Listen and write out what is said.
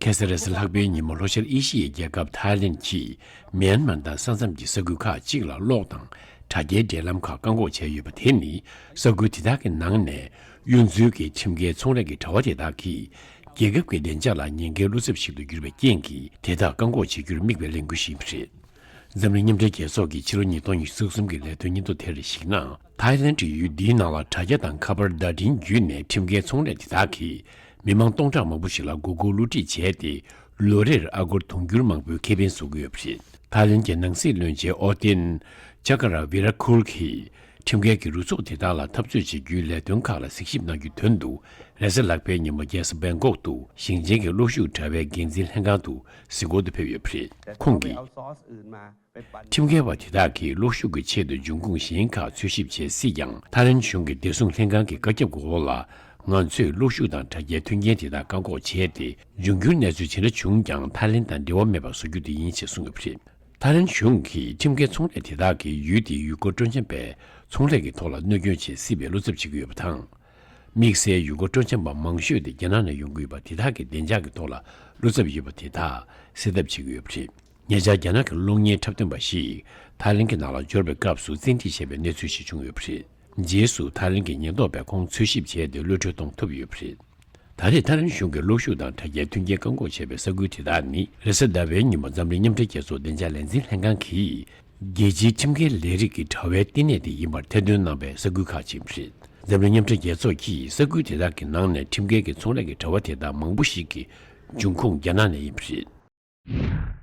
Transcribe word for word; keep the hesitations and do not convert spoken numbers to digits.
ཁ་སང་རེས་གཟའ་ལྷག་པའི་ཉིན་མོ་ལྷོ་ཤར་ཨེ་ཤི་ཡའི་རྒྱལ་ཁབ་ཐའི་ལེན་གྱིས་མེན་མར་དང་ས་མཚམས་ཀྱི་ས་ཁུལ་ཁག་ཅིག་ལ་གློག་དང་དྲ་རྒྱའི་འབྲེལ་ལམ་ཁག་བཀག་འགོག་བྱས་ཡོད་པ་དེ་ནི་ས་ཁུལ་དེ་དག་གི་ནང་ནས་གཡུ་མཚོའི་གི་ཁྲིམས་འགལ་ཚོང་ལས་ཀྱི་དྲ་བ་དེ་དག་གིས་རྒྱལ་ཁབ་ཀྱི་བདེ་འཇགས་ལ་ཉེན་ཁའི་བློ་འཚབ་ཞིག་ཏུ་གྱུར་པའི་རྐྱེན་གྱིས་དེ་དག་བཀག་འགོག་བྱེད་རྒྱུར་དམིགས་པའི་ལས་འགུལ་ཞིག་ཡིན་པ་རེད། འཛམ་གླིང་མཉམ་འབྲེལ་རྒྱལ་ཚོགས་ཀྱི་ཕྱི་ལོ་ཉིས་སྟོང་ཉི་ཤུ་རྩ་གསུམ་གྱི་ལས་དོན་སྙིང་སྟོབས་དེར་གཞིགས་ན། ཐའི་ལེན་ཌི་ཡུལ་འདིའི་ནང་ལ་དྲ་རྒྱ་དང་ཁ་པར་བརྡ་འཕྲིན་བརྒྱུད་ནས་ཁྲིམས་འགལ་ཚོང་ལས་དེ་དག་གིས་མི་མང་སྟོང་ཕྲག་མང་པོ་ཞིག་ལ་མགོ་སྐོར་བསླུ་བྲིད་བྱས་ཏེ། ལོ་རེར་ཨ་སྒོར་དུང་ཕྱུར་མང་པོའི་ཁེ་ཕན་བཟོ་གི་ཡོད་པ་རེད། ཐའི་ལེན་གྱི་ནང་སྲིད་བློན་ཆེན་ཨོ་ཏིན་ཅ་ཀ་ར་བི་ར་ཁུལ་གྱིས་ཁྲིམས་འགལ་གྱི་རུ་ཚོགས་དེ་དག་ལ་འཐབ་རྩོད་བྱེད་རྒྱུའི་ལས་དོན་ཁག་ལ་གཟིགས་ཞིབ་གནང་རྒྱུའི་དོན་དུ། རེས་གཟའ་ལྷག་པའི་ཉིན་མོ་རྒྱལ་ས་བེང་ཀོག་ཏུ་ཞིང་ཆེན་གྱི་གློག་ཤུགས་དྲ་བའི་འགན་འཛིན་ལྷན་ཁང་དུ་གཟིགས་སྐོར་དུ་ཕེབས་ཡོད་པ་རེད། ཁོང་གིས། ཁྲིམས་འགལ་བ་དེ་དག་གིས་གློག་ཤུགས་ཀྱི་ཆེད་དུ་འབྱུང་ཁུངས་གཞན་ཁག་འཚོལ་ཞིབ་བྱེད་སྲིད་ཀྱང་། ཐའི་ལེན་གཞུང་གི་བདེ་སྲུང་ལྷན་ཁང་གི་བཀའ་ཁྱབ་ཀྱི་འོག་ལ། ང་ཚོས་གློག་ཤུགས་དང་དྲ་རྒྱའི་མཐུན་རྐྱེན་དེ་དག་བཀག་འགོག་བྱས་ཏེ། འབྱུང་འགྱུར་གནས་ཚུལ་ཇི་འདྲ་བྱུང་ཀྱང་ཐའི་ལེན་དང་འབྲེལ་བ་མེད་པ་བཟོ་རྒྱུ་དེ་ཡིན་ཞེས་གསུངས་ཡོད་པ་རེད། ཐའི་ལེན་གཞུང་གིས་ཁྲིམས་འགལ་ཚོང་ལས་དེ་དག་གིས་ཡུལ་དེའི་ཡུལ་སྐོར་སྤྲོ་འཆམ་པའི་ཚོང་ལས་ཀྱི་ཐོག་ལ་གནོད་སྐྱོན་བྱེད་སྲིད་པའི་བློ་འཚབ་བྱེད་ཀྱི་ཡོད་པ་དང་། དམིགས་བསལ་ཡུལ་སྐོར་སྤྲོ་འཆམ་པ་མང་ཤོས་དེ་རྒྱ་ནག་ནས་ཡོང་གི་ཡོད་པ་དེ་དག་གི་བདེ་འཇགས་ཀྱི་ཐོག་ལ་བློ་འཚབ་ཡོད་པ་དེ་དག་སེལ་ཐབས་བྱེད་ཀྱི་ཡོད་པ་རེད། ཉེ་ཆར་རྒྱ་ནག་གི་གློག་བརྙན་འཁྲབ་སྟོན་པ་ཞིག་ཐའི་ལེན་གྱི་ནང་ལ་འབྱོར་བའི་སྐབས་སུ་བཙན་ཁྲིད་བྱས་པའི་གནས་ཚུལ་ཞིག་བྱུང་ཡོད་པ་རེད། རྗེས་སུ་ཐའི་ལེན་གྱི་ཉེན་རྟོག་པས་ཁོང་འཚོལ་ཞིབ་བྱས་ཏེ་གློད་གྲོལ་གཏོང་ཐུབ་ཡོད་པ་རེད། ད་རེས་ཐའི་ལེན་གཞུང་གིས་གློག་ཤུགས་དང་དྲ་རྒྱའི་མཐུན་རྐྱེན་བཀག་འགོག་བྱས་པའི་ས་ཁུལ་དེ་དག་ནི། རེས་གཟའ་ཟླ་བའི་ཉིན་མོ་འཛམ་གླིང་མཉམ་འབྲེལ་རྒྱལ་ཚོགས་བདེ་འཇགས་ལས་འཛིན་ལྷན་ཁང་གིས། རྒྱལ་སྤྱིའི་ཁྲིམས་འགལ་ལས་རིགས་ཀྱི་དྲ་བའི་བསྟི་གནས་དེ་ཡིན་པར་ཐེར་འདོན་གནང་བའི་ས་ཁུལ་ཁག་ཅིག་རེད། འཛམ་གླིང་མཉམ་འབྲེལ་རྒྱལ་ཚོགས་ཀྱིས་ས་ཁུལ་དེ་དག་གི་ནང་ནས་ཁྲིམས་འགལ་གྱི་ཚོང་ལས་ཀྱི་དྲ་བ་དེ་དག་མང་པོ་ཞིག་གི་འབྱུང་ཁུངས་རྒྱ་ནག་ནས་ཡིན་པ་རེད།